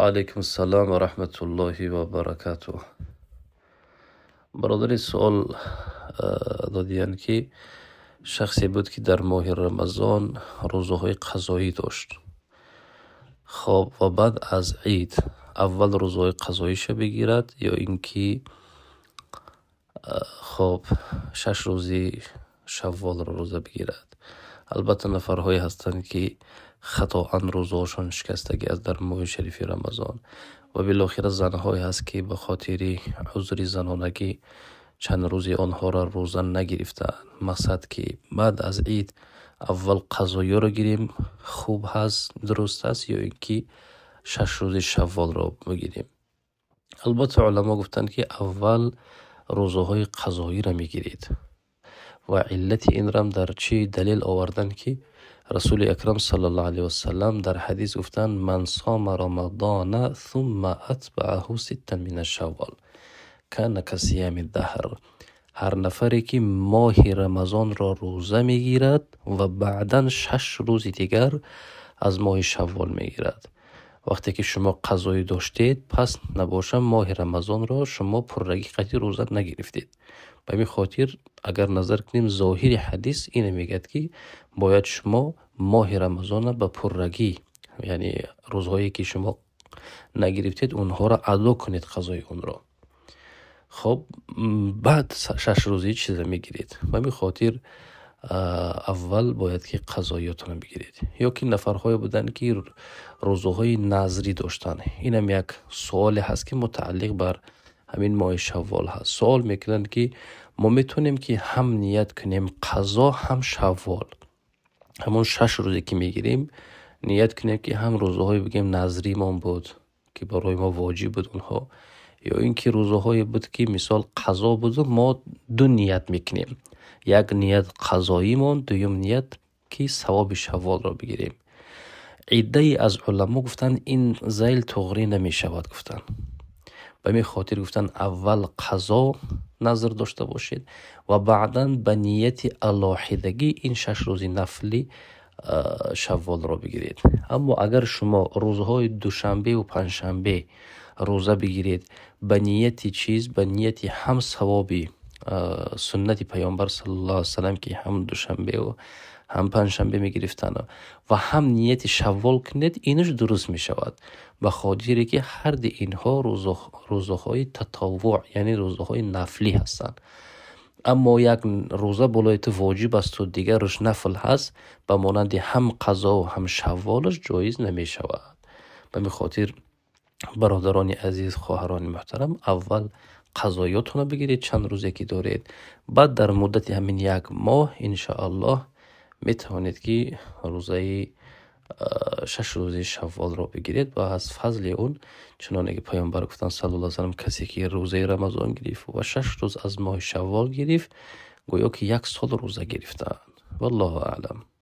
Ва алайкум ассалом ва раҳматуллоҳи ва баракатуҳ. Бародари суол додиянд, ки шахсе буд, ки дар моҳи Рамазон рӯзаҳои қазоӣ дошт. Хоб, ва баъд аз ид аввал рӯзаҳои қазоиша бигирад ё ин ки, хоб, 6 рӯзи шавволро рӯза бигирад? Албатта, нафарҳое ҳастанд, ки хатоан рӯзаҳошон шикастагӣ аст дар моҳи шарифи Рамазон, ва билохира занҳое ҳаст, ки ба хотири узри занонагӣ чанд рӯзи онҳоро рӯза нагирифтаанд. Мақсад, ки баъд аз ид аввал қазоёро гирем хуб ҳаст, дуруст аст, ё ин ки 6 рӯзи шавволро бигирем? Албатта, уламо гуфтанд, ки аввал рӯзаҳои қазоиро мегиред, ва иллати инрам дар чӣ далел оварданд, ки Расули Акрам саллаллоҳу алайҳи васаллам дар ҳадис гуфтанд: «Ман сома рамадона сумма атбааҳу ситтан мина шаввол кана касиями даҳр». Ҳар нафаре, ки моҳи Рамазонро рӯза мегирад ва баъдан 6 рӯзи дигар аз моҳи шаввол мегирад. Вақте ки шумо қазоӣ доштед, пас набоша моҳи Рамазонро шумо пуррагӣ қатъи рӯза нагирифтед. Ба ҳамин хотир, агар назар кунем, зоҳири ҳадис ине мегӯяд, ки бояд шумо моҳи Рамазонро ба пуррагӣ, яъне рӯзҳое, ки шумо нагирифтед, онҳоро адо кунед, қазои онро. Хоб, баъд 6 рӯзи чиза мегиред. Ба ҳамин хотир аввал бояд ки қазоиётонро бигиред. Ё ки нафарҳое буданд, ки рӯзаҳои назрӣ доштанд. Инам як суоле ҳаст, ки мутааллиқ бар ҳамин моҳи шаввол ҳаст. Суол мекунанд, ки мо метавонем, ки ҳам ният кунем қазо, ҳам шаввол, ҳамон 6 рӯзе, ки мегирем, ният кунем, ки ҳам рӯзаҳое, бигем, назримон буд, ки барои мо воҷиб буд онҳо, ё ин ки рӯзаҳое буд, ки мисол қазо буду мо ду ният мекунем: як ният қазоимон, дуюм ният, ки савоби шавволро бигирем? Иддае аз уламо гуфтанд, ин зайл туғрӣ намешавад, гуфтанд. Ба ҳамин хотир гуфтанд, аввал қазо назр дошта бошед ва баъдан ба нияти алоҳидагӣ ин 6 рӯзи нафли шавволро бигиред. Аммо агар шумо рӯзҳои душанбеву панҷшанбе рӯза бигиред ба нияти чиз, ба нияти ҳам савоби суннати Паёмбар саллаллоҳу алайҳи васаллам, ки ҳам душанбеву ҳам панҷшанбе мегирифтанд, ва ҳам нияти шаввол кунед, инаш дуруст мешавад, ба хотире ки ҳарди инҳо рӯзаҳои татоввуъ, яъне рӯзаҳои нафлӣ ҳастанд. Аммо як рӯза болои ту воҷиб асту дигараш нафл ҳаст, ба монанди ҳам қазову ҳам шавволаш ҷоиз намешавад. Ба ҳамин хотир, бародарони азиз, хоҳарони муҳтарам, аввал қазоётонро бигиред, чанд рӯзе ки доред, баъд дар муддати ҳамин як моҳ, иншоаллоҳ, метавонед, ки рӯзаи 6 рӯзи шавволро бигиред ва аз фазли он, чуноне ки Паёмбар гуфтанд саллаллоҳу алайҳи васаллам: «Касе ки рӯзаи Рамазон гирифт ва 6 рӯз аз моҳи шаввол гирифт, гӯё ки як сол рӯза гирифтаанд». Валлоҳу аълам.